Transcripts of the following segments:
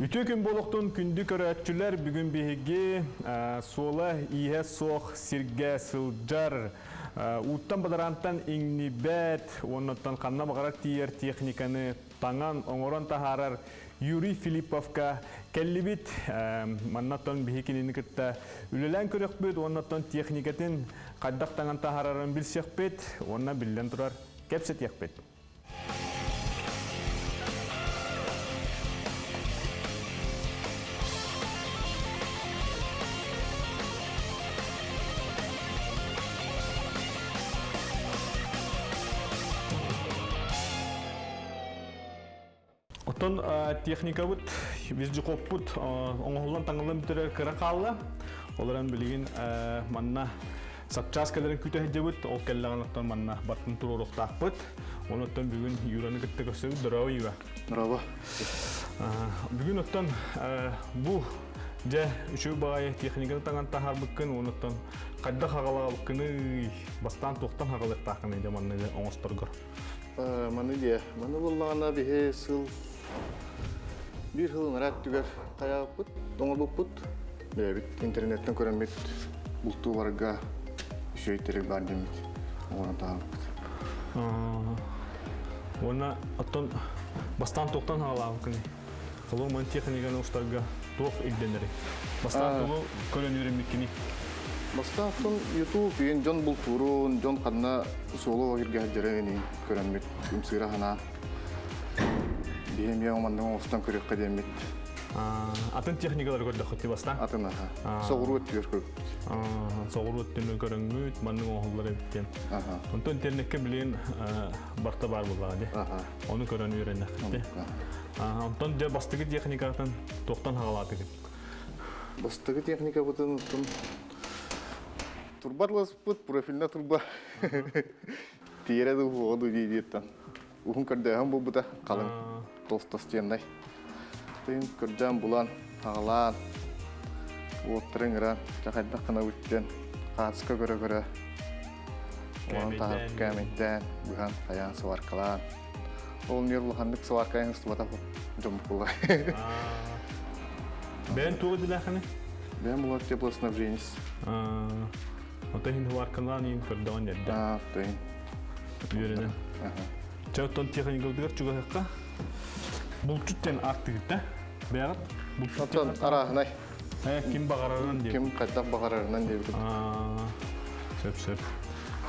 Үтүө күн буолуохтун күндү көрөөччүлэр, бүгүн биһиги суола-ииһэ суох сиргэ сылдьар, ууттан бадараантан иҥнибэт, уоннаттан ханна баҕарар тиийэр техниканы таҥан, оҥорон таһаарар Юрий Филипповка кэллибит. Маннаттан биһи кинини кытта үлэлээн көрүөхпүт, уоннаттан техникатын хайдах таҥан таһаарарын билсиэхпит, уонна биллэн турар кэпсэтиэхпит. Оттон техникабыт, вездехоппут оҥоһуллан таҥыллан бүтэрэр кыра хаалла. Ол эрэн билигин манна сапчаас кэлэрин күүтэ сылдьабыт. Ол кэллэҕин оттон манна баттын туруоруохтаахпыт. Онуттан бүгүн Юраны кытта көрсөбүт. Здорово, Юра. Здорово. Бүгүн оттон бу дьэ үчүгэй баҕайы техниканы таҥан таһаарбыккын, онуттан хайдах аҕалаабыккыный, бастаан туохтан аҕалыахтааххыный дьэ манныгы оҥосторгор? Маны диэ. Маны буллаҕына биһи сыл биир сыл ынараа өттүгэр хайаабыппыт, оҥорбуппут. Бэйэбит интернеттэн көрөммүт бултуу барарга үчүгэй тэрил баар диэммит оҥорон таһаарбыппыт. Уонна оттон бастаан туохтан хаалаабыккыный? Холобур, маны техниканы устарга туох ирдэнэрий? Бастаан тугу көрөн үөрэммиккиний? Бастаан YouTube ийин дьон бултуурун, дьон ханна суолу иһиргэ сылдьарын көрөммүт, ымсыыра санаан. Биһи эмиэ маннык оҥостон көрүөххэ диэммит. Атын техникалары көрдөххүт бастаан? Атын аха. Соҕуруу өттүгэр көрбүт. Соҕуруу өттүнэн көрөҥҥүт, маннык оҥоһуллар эбит диэн. Онтон интернеккэ билигин барта баар буоллаҕа дии. Ону көрөн үөрэннэххит. Онтон дьэ бастакы техникатын туохтан хаҕалаатыгыт? Бастакы техникабытын оттон турба араласпыт, профильна турба. Тиэрэ да уһуоҕа дуу дии диэттэн. Уһун көрдөөһүн буолбута, халыҥ толстостеннай. Тыын көрдөөн булан, хаҕалаан, уоттарын ыҥыран, дьэ хайдах гынабыт диэн хаацка көрө-көрө Онон таһып кээмэйдээн, быһан, хайаан, сваркалаан. Ол ньур улаханнык сваркайан ыстыбатах дьон буолла. Бэйэн туох идэлээххиний? Бэйэм буолар теплоснабженец. Отой иһин сваркалаан иһин көрдөҕүн эрдэ. Аа, тойын. Үөрэнэн. Чэ, оттон техникалытыгар чугаһыахха. Булчут диэн ааттыгыт да? Бэйэҕит булчут Оттон арааһынай. Ким баҕарарынан диэбит. Ким хайдах баҕарарынан диэбит. Сөп, сөп.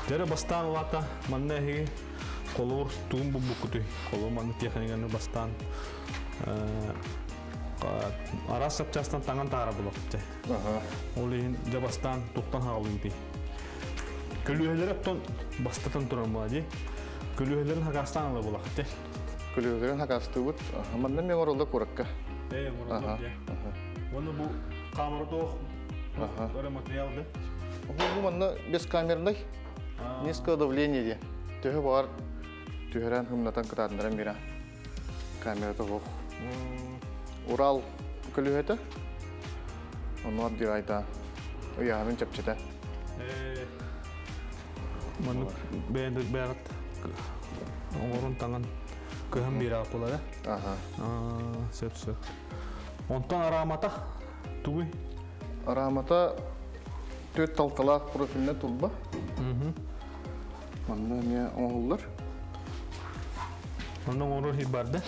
Дьэрэ бастаан улаата манна эһиги холобур тугун булбуккутуй? Холобур манна техниканы бастаан араас сапчаастан таҥан таһара булахча. Ол иһин дьэ бастаан туохтан хаалыытый? Көлүөһэлэри оттон бастатан туран була дии. Көлүөһэлэрин хакаастаан ыла булахча. Көлүөһэлэрин хакаастыыбыт. Манна мен оролда куракка. Ээ, оҥороллор дии. Уонна бу камера туох өрө материал да? Бу манна бескамерный низкое давление диэн. Төһө баҕар түһэрэн хымнатан кытаатыннаран биэрэ. Камерата суох. Урал көлүөһэтэ. Ону абдирайда ыйааһынын чэпчэтэ. Маннык бэйэн бэйэҕит оҥорун таҥан кыһын биэрэ буолар Аха. Сөп сөп. Онтон араамата тугуй? Араамата түөрт талталаах профильнай турба. Манна эмиэ оҥоһуллар. Онно оҥорор иһит бар да?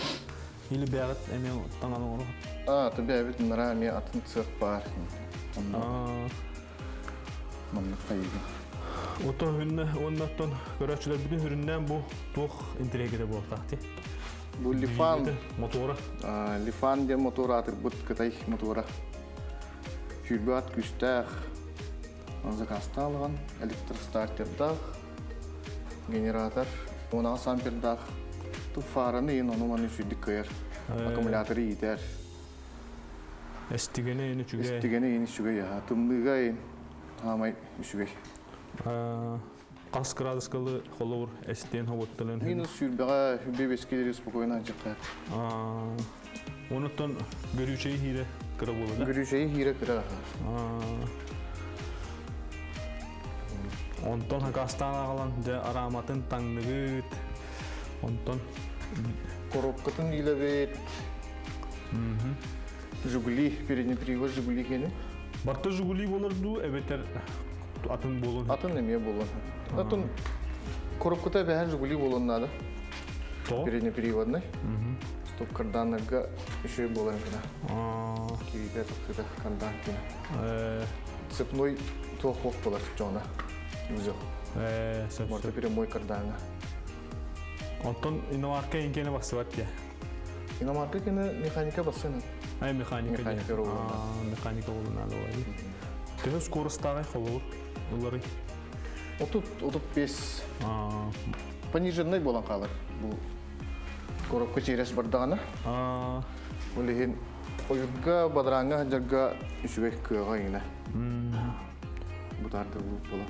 Или бэйэҕит эмиэ таҥан оҥорор? Аа, бэйэбит мынара эмиэ атын цех баар. Онно маннык хайыгын. Ото хүннэ уонна оттон көрөөччүлэрбитин сүрүннээн бу туох интриэгэтэ буолтаах ти? Бу Лифан мотуора. Лифан диэн мотуор аатырбыт Кытай мотуора. Сүүрбэ ат күүстээх заказтаалыган электростартердаах, генератор, 16 ампердаах. Ту фараны иин ону маны сүүрдүк кыайар. Аккумуляторы иитэр. Эстигэнэ иин үчүгэй. Эстигэнэ иин үчүгэй аха. Тымныыга иин хаамай үчүгэй. Хас градускалы холобур эстиэн хобутталын? Минус сүүрбэҕэ хүббэ бескилери спокойно дьахха. Онуттан гөрүүчэйи хиирэ кыра буолла да? Гөрүүчэйи хиирэ кыра. Онтон хакастаан аҕалан дьэ арааматын таҥныгыт. Онтон коробкатын иилэбит. Жигули, передний привод Жигули кені. Барта Жигули болар дуу, эбэтэр атын буолун? Атын эмиэ буолун. Атын коробката бэһэн Жигули буолун надо. Передний приводный. Стоп карданнарга үчүгэй буоларын гына. Кириитэ тахсыта кардан кини. Цепной туох буох болар дьоно. Узел. Может, прямой карданга. Онтон иномарка инкене бассыбат дия. Иномарка кини механика бассына. Ай механика. Механика Механика болуна Төһө скоростааҕай холобур ылары? 30-35. Пониженный буолан хаалар. Бу коробка через бардаҕына. Ол иһин ойурга, бадарааҥҥа сылдьарга үчүгэй кыаҕа иҥнэ. Бутаардыр буола.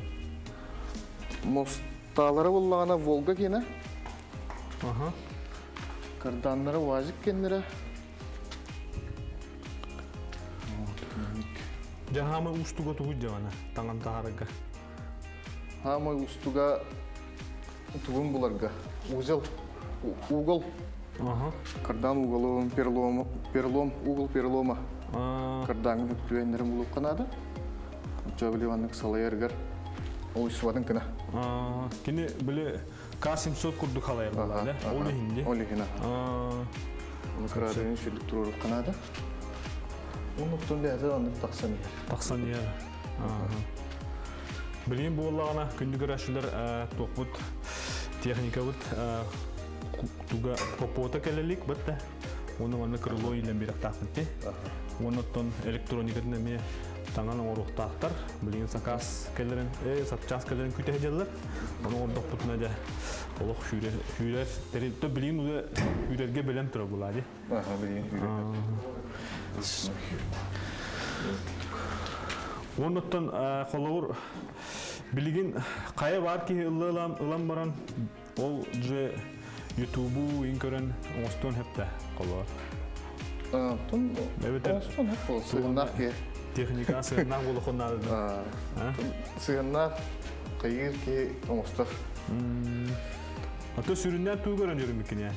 Мостаалара буллаҕына Волга киэнэ. Карданнара УАЗик киэннэрэ. Дьэ хаамай устуга тугуй дьаҕана таҥан таһаарарга? Хаамай устуга тугун буларга? Узел, угол. Кардан уголом, перелом, перелом, угол перелома. Кардаҥын үктүөннэрин булуохха наада. Оччо маннык салайаргар ойсубатын кына. Кини били К-700 курдук халайар буолла, да? Ол иһин ди. Ол иһин. Оны кыраадыгын сүрдүк туруоруохха наада. Оннуктан бэйэтэ оннук тахсан иһэр. Тахсан иһэр. Билигин буоллаҕына күндү көрөөччүлэр туохпут техникабыт туга попота кэлэлик бытта. Уонна манна крыло илэн биэрэхтаахпыт ти. Уонна оттон электроникатын эмиэ таҥан оҥоруохтаахтар. Билигин сакаас кэлэрин, сапчаас кэлэрин күтэ сылдьаллар. Ону оҥордохпутуна дьэ олох сүүрэр, сүүрэр тэрилтэ билигин уже сүүрэргэ бэлэм турар буолаа дии. Аха, билигин сүүрэр. Уонна оттон холобур билигин хайа баар киһи ылла ылан баран ол же ютубу ин көрөн оҥостуон сөп холобур. Оттон оҥостуон сөп буол сыһыннаах киһи. Техника сыһыннаах буолуохун наада. Сыһыннаах хайыыр киһи оҥостор. Ато сүрүннээн туу көрөн жүрүмүккүн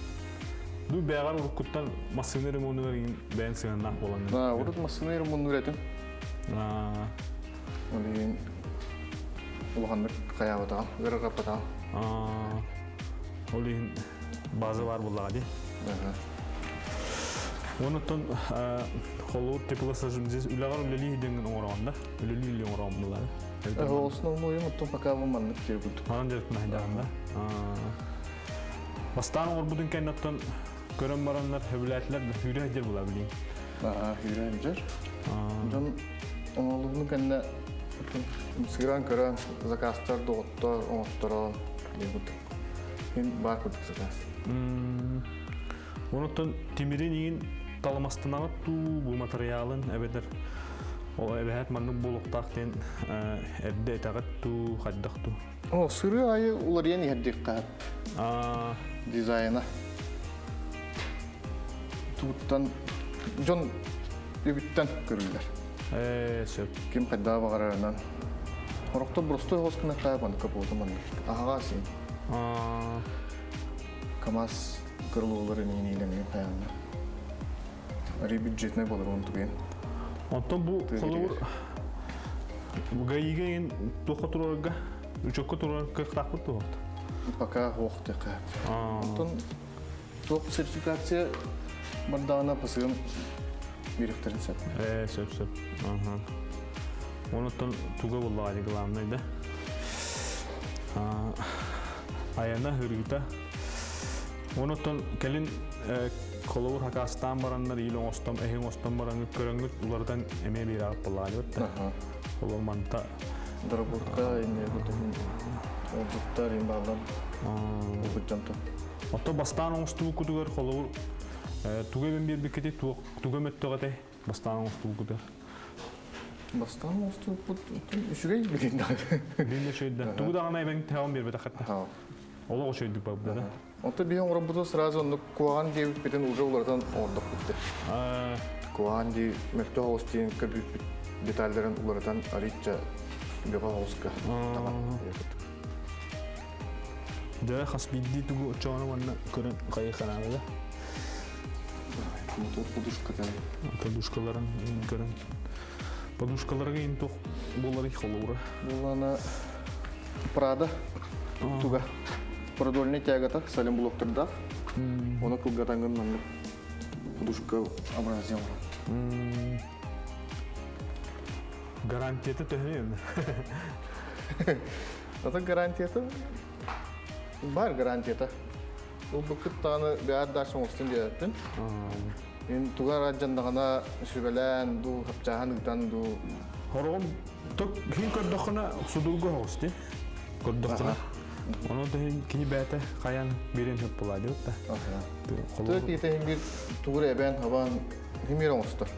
Ду бэҕэр уруккуттан массыына ремонугар бэйэн сыһыннаах буолан. Урут массыына ремоннуур этим. Ол иһин улаханнык хайаабатаҕым, ыарырҕаппатаҕым. Ол иһин база баар буоллаҕа дии. Онуттан холуур теплосажим здесь үлэҕэр үлэлии диэҥҥин оҥороҕун да? Үлэлии үлэлии оҥороҕун буллаҕа. Основной оттон пока бу маннык диэбит. Манан дьарыктана сылдьаҕын да? Бастаан оҥорбутун кэнниттэн көрөн бараннар сөбүлээтилэр да сүүрэ сылдьар була билиҥ. Сүүрэ сылдьар. Дьон оҥоһуллубутун кэннэ сыыран көрөн заказтар доҕоттор оҥотторон диэбит. Мин баар курдук заказ. Онуттан тимирин иин таламастанаҕыт дуу бу матырыйаалын эбэтэр ол эбэһээт маннык буолуохтаах диэн эрдэ этэҕит дуу хайдах дуу? О, сырыы аайы уларыйан иһэрдиэххэ дизайна. Тугуттан дьон үбүттэн көрүллэр. Ээ, сөп. Ким хайдаа баҕарарынан. Хорохто боростой хоос гына хаайа маннык капота маннык. Аһаҕас ин. КамАЗ крылолар иниилэмин хайаанна. Ари бюджетный болар он тугуйын. Онтон бу холобур ГАИга ин туохха турарга, учетка турар кыахтаахпыт туох? Пока хуохтыка. Онтон туох сертификация бардаҕына пасыгын биэриэхтэрин сөп. Ээ, сөп сөп. Ага. Онуттан туга буллаҕа главный да. Айана хырыыта. Онуттан кэлин холобур хакаастаан бараннар иил оҥостон, эһи оҥостон бараҥҥыт көрөҥҥүт уларытан эмиэ биэрэҕит буллаҕа да. Холобур манта Доработка инне бутун отзывтар имбаллар бу Ото бастаан оҥостубуккутугар холобур тугу эбэн биэрбиккитий туга мөттөҕ этэй бастаан оҥостубуккутугар? Бастаан оҥостубуппут үчүгэй билин даҕаны. Билин үчүгэй да. Тугу даҕаны эбэн тэҕин биэрбэтэххит да. Олох үчүгэйдик барбыта да. Онто биһи оҥорбуту сразу оннук куһаҕан диэбиппитин уже уларытан оҥордохпут да. Куһаҕан дии мөлтөх оҕус диэн көрбүппүт детальдарын уларытан арыйча бөҕө оҕуска таҥан Дьэ, хас биирдии тугу оччоҕуна уонна көрөн хайыханаабыта. Мотор подушката. Подушкаларын көрөн. Подушкаларга ин туох буоларый холобура? Булана Прада туга. Продольный тягата салем блоктардаах. Оны кылгатангын маннык подушка абразия. Гарантията төһөнү? Ата гарантията бар гарантията. Ол букыт даҕаны бэйэр дальше оҥостун диэбэппин. Мин тугар ардьаннаҕына сүбэлээн дуу, хапчааһын ыытан дуу. Хороҕум ток хин көрдөххүнэ судургу соҕус дии. Көрдөххүнэ. Ону да иһин кини бэйэтэ хайаан биэриэн сөп буолаа диэбит да. Тыа киһитэ иһин биир тугур эбээн хабаан химиэр оҥостор.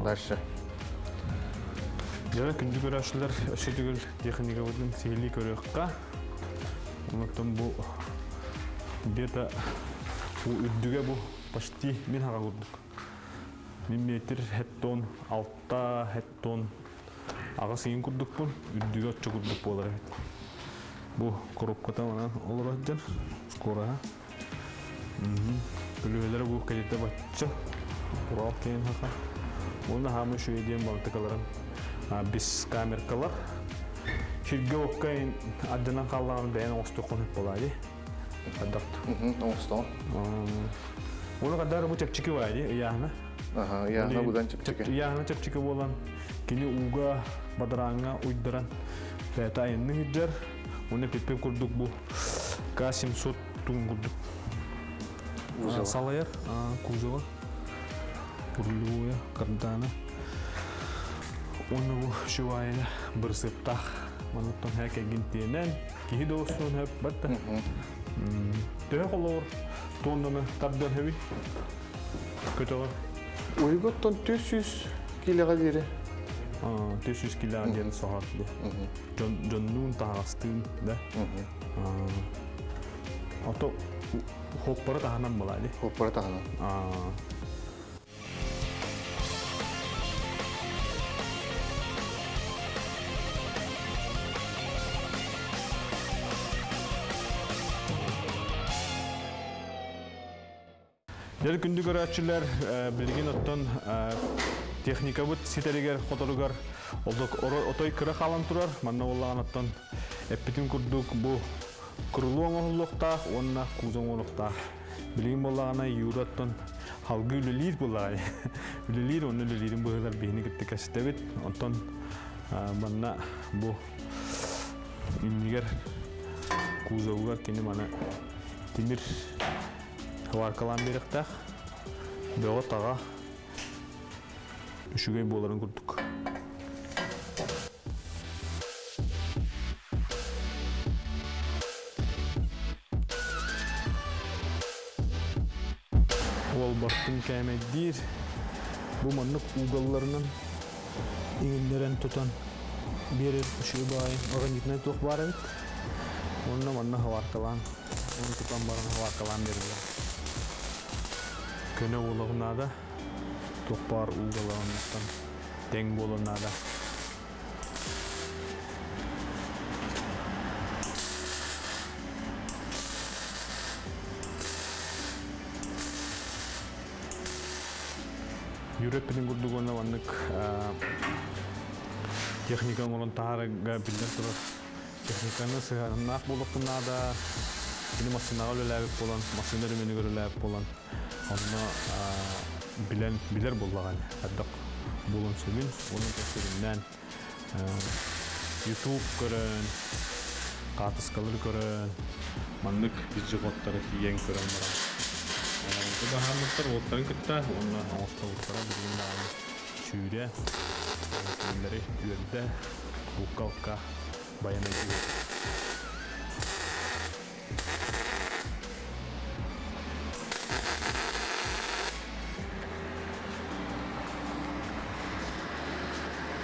Дальше. Дьэ, күндү көрөөччүлэр, өссө төгүл техникабытын сиһилии көрүөххэ. Онтон бу где-то бу үрдүгэ бу почти мин хаҕа курдук. Мин метр хеттон алта хеттон аҕыс ыйын курдукпун, үрдүгэ оччо курдук буолар эбит. Бу коробката манан олорор дьон скороһа. Көлүөһэлэрэ бу кэлитэ бачча Урал киэн хаха. Уонна хаама үчүгэй диэн балтыкаларын бис камеркалар. Сиргэ окка аддьанан хааллаҕын бэйэн оҥостуоххун сөп буолаа дии. Хайдах Оҥостоҕун. Уну кадаар бу чэпчэки баа дии ыйааһына. Аха, ыйааһына будан чэпчэки. Ыйааһына чэпчэки буолан кини ууга бадарааҥҥа уйдаран бэйэтэ айанны сылдьар. Уонна пиппин курдук бу К-700 туун курдук салайар кузова рулевое кардана уонна бу шивайына бырсыптаах мануттан һэ кэлгин киһи доосуун хөп батта төһө холоор тоннаны тардан хөбүй көтөҕө Уйготтон 400 килоға диэри. 400 килоға диэри соһор дьоннуун таһаҕастыын да ото хоппара таһынан буолаа дии. Хоппара таһынан. Дьэ күндү көрөөччүлэр, билигин оттон техникабыт ситэригэр, хоторугар отой кыра хаалан турар. Манна буоллаҕына оттон эппитин курдук бу крыло оҥоһуллуохтаах уонна кузов оҥоруохтаах. Билигин буоллаҕына Юра оттон халгыы үлэлиир буоллаҕа. Үлэлиир, онно үлэлиирин быһыылар биһини кытта кэстэбит. Онтон манна бу иннигэр кузовугар кини маны тимир Варкалаан биэриэхтээх. Бөҕө-таҕа үчүгэй буоларын курдук. Уолбартын кээмэйдиир. Бу маннык угалларынан иҥиннэрэн тутан биэрэр үчүгэй баҕайы магнитнай туох баар эбит. Уонна манна хаваркалаан Оны тутан баран хаваркалаан берилэр. Көнө буолуох наада. Туох баар уугалаҕынныттан тэҥ буолуон наада. Юреппитин курдук уонна маннык техника оҥорон таһаарарга биллэн турар техниканы сыһыаннаах буолуохпун наада. Кини массыынаҕа үлэлээбит буолан, массыына өрөмүөнүгэр үлэлээбит буолан, онно билэн билэр буоллаҕа ини. Хайдах буолуон сөбүн, уонна сүрүннээн YouTube көрөн, хаартыскалары көрөн, маннык вездеходтары тиийэн көрөн баран оҥорорго баһааммыттар уолаттарын кытта уонна оҥостубуттара билигин даҕаны сүүрэ, кинилэри үөрдэ, букка-алка байанайдыыр.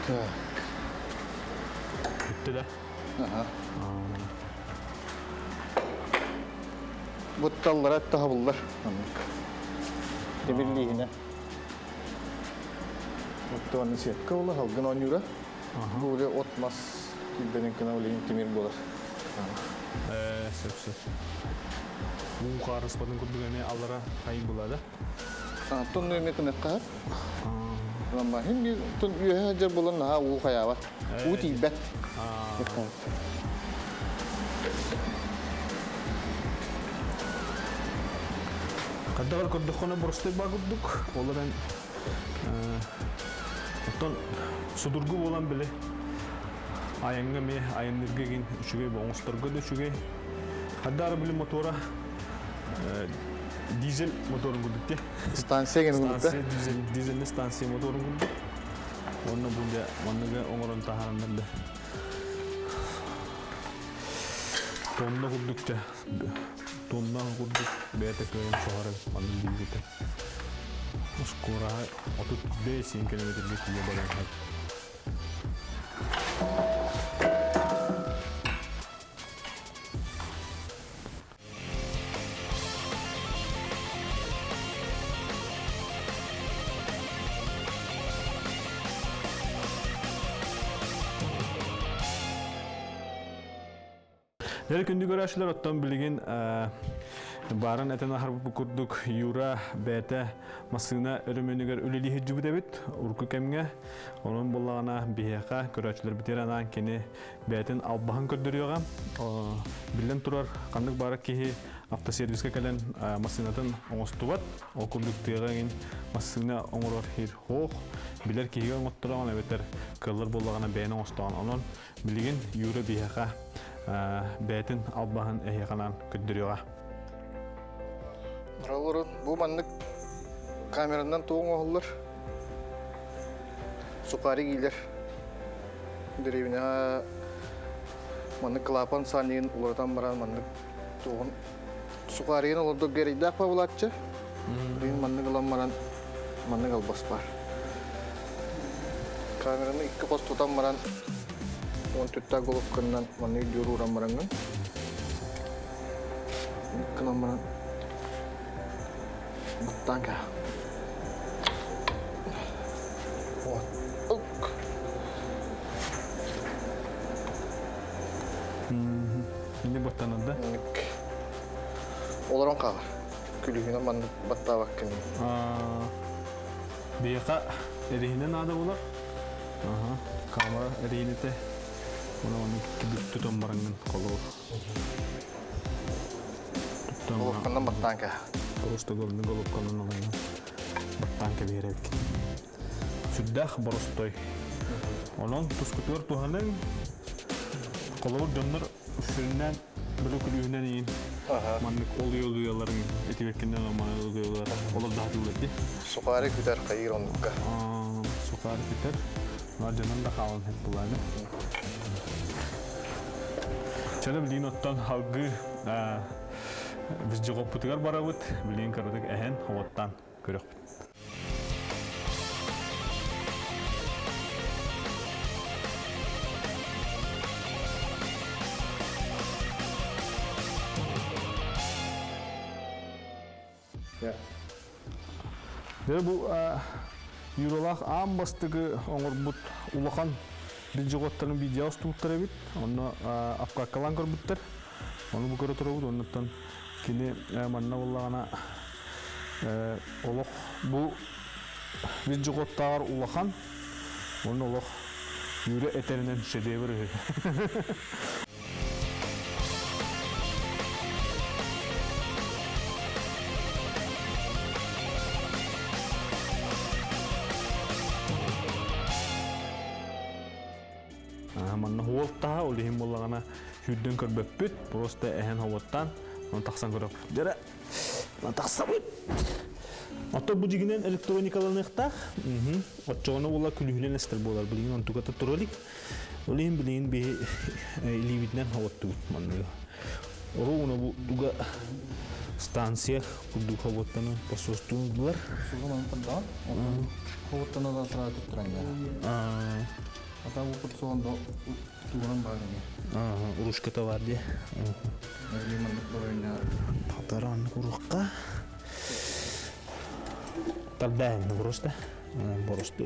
Так. Бүттэ да? Ага. Бутталлара таһабыллар. Тимир лииһинэ. Оттон сетка була халгын оонньуура. Бу үлэ от мас килбэнин кына үлэһин тимир буолар. Сөп сөп. Уу хаарыспатын курдук эмиэ аллара хайы була да? Антон нөмө кыныкка. Ламма хин бир тон үөһэ сылдьар буолан наһаа уу хайаабат. Уу тиийбэт. Хаддагар көрдөххөнө боростой баа курдук. Ол эрэн оттон судургу буолан били айаҥҥа эмиэ айанныырга игин үчүгэй оҥосторго да үчүгэй. Хаддаары били мотора дизель моторун курдук те. Станция гэн курдук Станция дизель дизельный станция моторун курдук. Онно бу дьэ манныгы оҥорон таһаараннар да тонна курдук дьэ тонна курдук бэйэтэ кыайан соһор эбит маннык билбитэ. Скороһа 35 километрге тиийэ баран иһэр. Дьэ күндү көрөөччүлэр, оттон билигин баарын этэн аһарбыт курдук Юра бэйэтэ массыына өрөмүөнүгэр үлэлии сылдьыбыт эбит урукку кэмҥэ. Онон буоллаҕына биһиэхэ көрөөччүлэрбитигэр анаан кини бэйэтин албаһын көрдөрүөҕэ. Биллэн турар, ханнык баара киһи автосервиска кэлэн массыынатын оҥостубат. Ол курдук тыаҕа эҥин массыына оҥорор сир суох. Билэр киһигэ оҥоттороҕун эбэтэр кыаллар буоллаҕына бэйэн оҥостоҕун. Онон Билигин Юра биһиэхэ бэйэтин албаһын эһиэхэ анаан көрдөрүөҕэ. Олорун бу маннык камеранан туох оҥоһуллар? Сухари киилэр. Дэриэбинэҕэ маннык клапан саанньыгын уларытан баран маннык туоҕун сухаригын олордор гэрэйдээх буолааччы. Билигин маннык ылан баран маннык албас баар. Камераны икки хос тутан баран 14 головканан маннык дьур ууран бараҥҥын гынан баран баттаан кээ. Вот. Ук. Инде баттанар да? Олорон хаалар. Күлүгүнэн маннык баттаабаккын. Биһиэхэ эриһинэ наада буолар. Камера эриһинэтэ. Оны оны кибит тутан бараҥҥын холобур. Головканан баттаан кэ. Просто головканан алайын. Баттаан кэбиһэр эбиккин. Сүрдээх боростой. Онон тускутугар туһаныҥ. Холобур дьоннор сүрүннээн бөлө күлүүһүнэн иин маннык олуйа-олуйаларын этибэккинэн оманы олуйалар олор даһатыллар ди. Сухари күтэр хайыр оннукка. Сухари күтэр. Дьонун да хаалан хэт булааны. Чаны билигин оттон халгы біз жоғоппутугар барабыт, билигин кыратык эһэн оттан көрөхпүт. Дьэ бу Юралаах аан бастакы оҥорбут улахан билдьиҕоттарын видео устубуттар эбит. Онно апкаккалаан көрбүттэр. Ону бу көрө турабыт. Оннуттан кини манна буоллаҕына олох бу вездеходтааҕар улахан уонна олох Юра этэринэн шедевр үһү. Манна хуол таһа, ол иһин буоллаҕына сүүрдэн көрбөппүт, просто эһэн хоботтаан, онон тахсан көрөппүт. Дьэрэ, тахсабыт. Ото бу дьигинэн электроникаланыахтаах. Оччоҕуна була күлүүһүнэн эстэр буолар. Билигин онтугата тура илик. Ол иһин билигин биһи илиибитинэн хоботтубут манныгы. Оруобуна бу дуга станция курдук хоботтаны посостунулар. Хоботтаны да сразу туттаран Ата бу суонда тугунан баар ини. Урушката бар дии. Татаран урукка. Тардаан просто. Просто.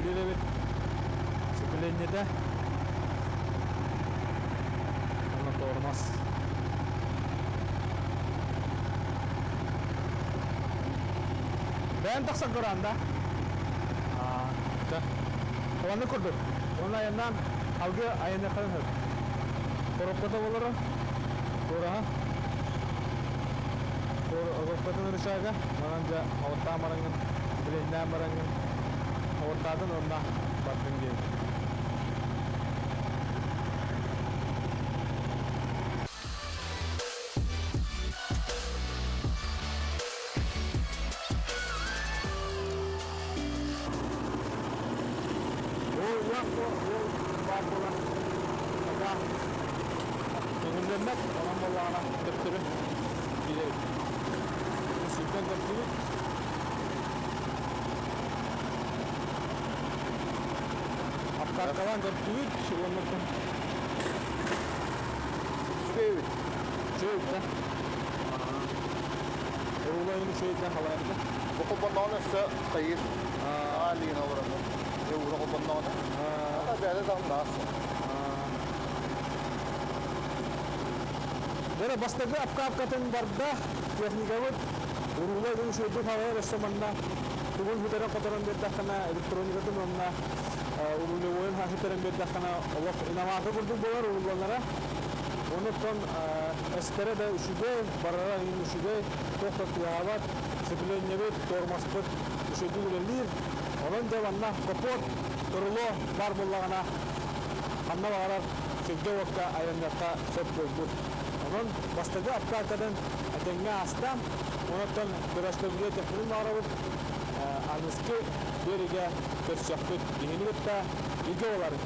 Үлэлиир эбит. Сцеплениетэ. Уонна тормоз. Бэйэн тахсар көрөөн да? Онны курдук. Онно айаннаан алгы айаныахтарын сөп. Коробката болоро. Туораһа. Коробкатын рычага. Манан дьэ оттаан бараҥҥын, билиннээн бараҥҥын, оттаатын онно бардын диэбит. Баар буолан пока көҥүллэммэт, онон буоллаҕына төптөрү киирэбит. Сүүрдэн көрдүбүт. Апкаркалаан көрдүбүт, уонна Үчүгэй эбит. Үчүгэй да. Уруула үчүгэйдэн халайарга. Бу холбонноҕуна өссө хайыр. Аалиин олоронно. Уура холбонноҕуна. Ата бэйэтэ даҕаны Бэрэ бастакы апкаапкатын барда техникабыт уруула үчүгэйдик халайар өссө манна тугун бүтэрэн-хоторон биэрдэххинэ электроникатын уонна рулевойун хасытарын биэрдэххинэ олох иномарка курдук буолар уруулланара. Онуттан эстэрэ да үчүгэй, барара иһин үчүгэй, туох да тыаһаабат, сцеплениебит, тормозпут үчүгэйдик үлэлиир. Онон дьэ манна капот, руло баар буоллаҕына ханна баҕарар сиргэ-уокка айанныахха сөп буолбут. Онон бастакы обкаткадан этэҥҥэ ааста. Онуттан көрөөччүлэргэ этиэхпитин баҕарабыт. Аныскы биэригэ көрсөхпүт. Биһигини кытта бииргэ буоларын.